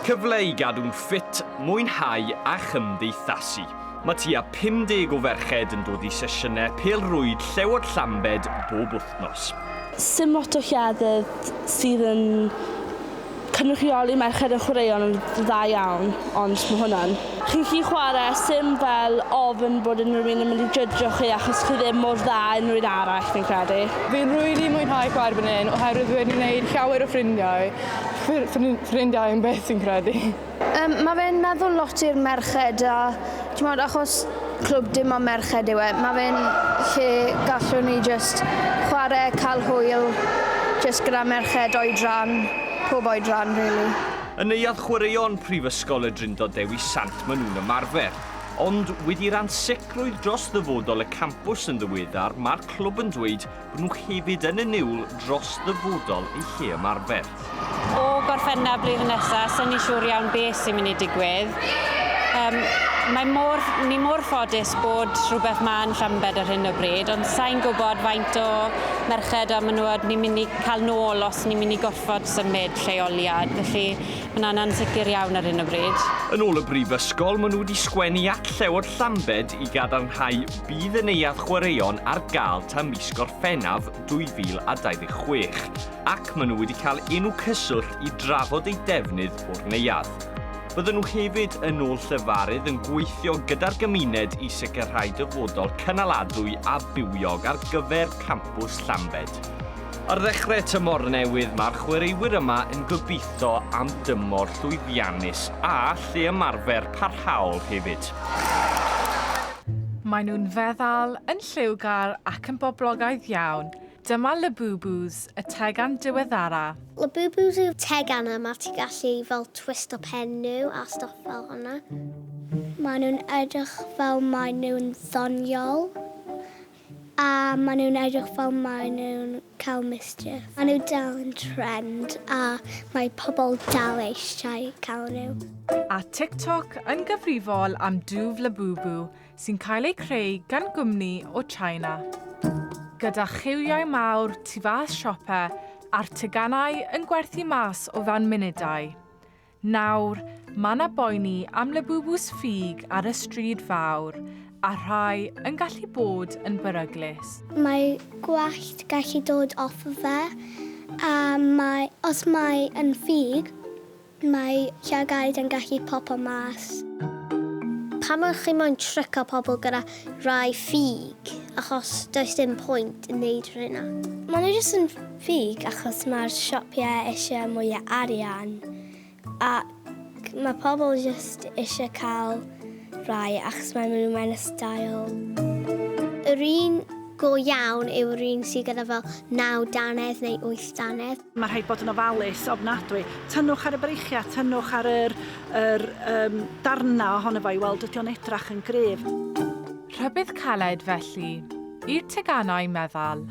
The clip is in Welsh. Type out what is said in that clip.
Cyfle i gadw'n ffit, mwynhau a chymdeithasu. Mae tua 50 o ferched yn dod i sesiynau pêl-rwyd Llewod Llambed bob wythnos. Sim lot o llefydd sydd yn cynrychioli merched yn chwaraeon yn dda iawn, ond mae hwnna'n... Chi'n gallu chwarae, sim fel ofn bod unrhyw un yn mynd i jydjo chi achos chi ddim mor dda â unrhyw un arall, fi'n credu. Fi'n rili mwynhau chwarae fan hyn oherwydd fi wedi gwneud llawer o ffrindiau, ffrindiau yn beth fi'n credu. Yym ma' fe'n meddwl lot i'r merched a t'mod achos clwb dim ond merched yw e ma' fe'n lle gallwn ni jyst chware ca'l hwyl jyst gyda merched oedran pob oedran rili. Yn Neuadd Chwaraeon Prifysgol y Drindod Dewi Sant maen nhw'n ymarfer. Ond wedi'r ansicrwydd dros ddyfodol y campws yn ddiweddar mae'r clwb yn dweud bod nhw hefyd yn y niwl dros ddyfodol eu lle ymarfer. O Gorffennaf blwyddyn nesa, sy'n ni siŵr iawn beth sy'n mynd i digwydd. Um, mae mor, ni mor ffodus bod rhywbeth ma yn Llambed ar hyn o bryd, ond sa'n gwybod faint o merched a menywod ni'n mynd i cael nôl os ni'n mynd i gorfod symud lleoliad, felly hwnna'n ansicr iawn ar hyn o bryd. Yn ôl y brifysgol, maen nhw wedi sgwennu at Llewod Llambed i gadarnhau bydd y neuadd chwaraeon ar gael tan mis Gorffennaf 2026, ac maen nhw wedi cael enw cyswllt i drafod eu defnydd o'r neuadd. Bydden nhw hefyd, yn ôl llefarydd, yn gweithio gyda'r gymuned i sicrhau dyfodol cynaladwy a bywiog ar gyfer campws Llambed. Ar ddechrau tymor newydd, mae'r chwaraewyr yma yn gobeithio am dymor llwyddiannus a lle ymarfer parhaol hefyd. Maen nhw'n feddal, yn lliwgar ac yn boblogaidd iawn. Dyma Labubus, y tegan diweddara. Labubus yw tegan yma ti'n gallu fel twisto pen nhw a stwff fel hwnna. Maen nhw'n edrych fel maen nhw'n ddoniol. A maen nhw'n edrych fel maen nhw'n cael mischief. Maen nhw dal yn trend a mae pobl dal eisiau cael nhw. A TikTok yn gyfrifol am dwf Labubu sy'n cael eu creu gan gwmni o China. Gyda chiwiau mawr tu fas siope a'r teganau yn gwerthu mas o fewn munudau. Nawr, mae 'na boeni am Labubus ffug ar y stryd fawr, a rhai yn gallu bod yn beryglus. Mae gwallt gallu dod off o fe, a mae, os mae yn ffug, mae llygaid yn gallu popo mas. Pam ych chi moyn tricio pobl gyda rai ffug? Achos does dim pwynt yn neud rheina. Maen nhw jyst yn ffug achos mae'r siopie eisiau mwy o arian ac mae pobl jyst eisiau cael rhai achos maen nhw mewn y style. Yr un go iawn yw'r un sydd gyda fel 9 dannedd neu 8 dannedd. Mae rhaid bod yn ofalus ofnadwy. Tynnwch ar y breichiau, tynnwch ar yr, yr um, darnau ohono fo i weld ydy o'n edrach yn gryf. Rhybudd caled felly, i'r teganau meddal.